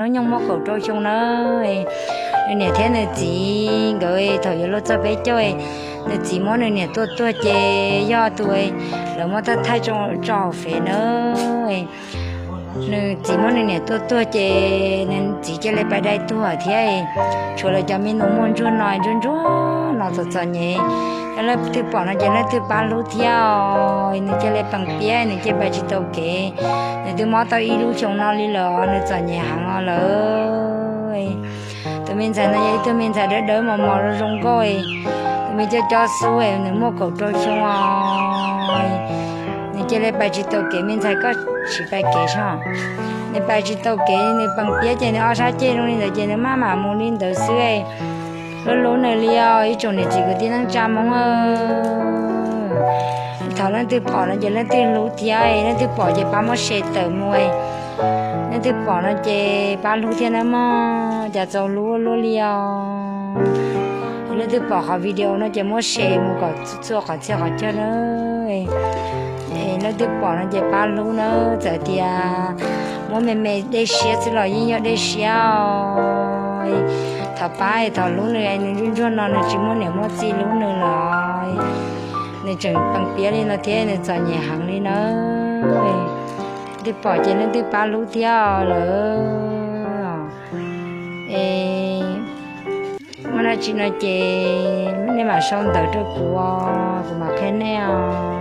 Hnub nyoog muaj kaum rau xyoo na. Nws niam thiab nws txiv nkawd thaum yuav luag txog peb caug, nws txiv muab nws niam tua tuag ces yog tus lawv muab thaij tso hauv fej na. Nws txiv muab nws niam tua tuag ces nws txiv cia li pais dai tuag thiab, tshuav lawv cov me nus muaj ntsuag no ntsuag ntsuag no txom txom nyem. Yog leej twg pom no ces leej twg pab hlub thiab, nws cia li pees piab, nws cia li pais tsis tau kev. Nws twb mob tau ib lub xyoo no li lawm, nws txom nyem heev os lawm. Tus me ntxhais no yog ib tug me ntxhais dawb dawb mos mos zoo zoo nkauj, tus me coj coj xub, nws muaj kaum rau xyoo os. Nws cia li pais tsis tau kev, me ntxhais koj sim pais kev soj. Nws pais tsis tau kev, nws pees piab ces nws ob sab ceg zoo li ntawd ces nws maj mam mus li ntawd xwb. Hlub hlub nws li os ib tsoom niam txiv kwv tij neej tsa Hmoob. Thaum leej twg pom no ces leej twg hlub thiab, leej twg pom ces pab muab share tawm mus. Leej twg pom no ces pab hlub thiab nawb mog, cas txaus hlub ua luaj li os. Leej twg pom qhov video no ces muab share mus kom txhua qhov txhia qhov chaw na. Leej twg pom no ces pab hlub na, txawm tias muab me me dej siab xwb los yeej yog dej siab os. Thov pab thov hlub nws, nws ntsuag ntsuag no nws tsis muaj niam muaj txiv hlub nws los, nws tseem pees piab li no thiab nws txom nyem heev li na. Leej twg pom ces leej twg pab hlub thiab lawm. Es muaj dab tsi no ces nej mam sau ntawv rau kuv, kuv mam qhia nej os.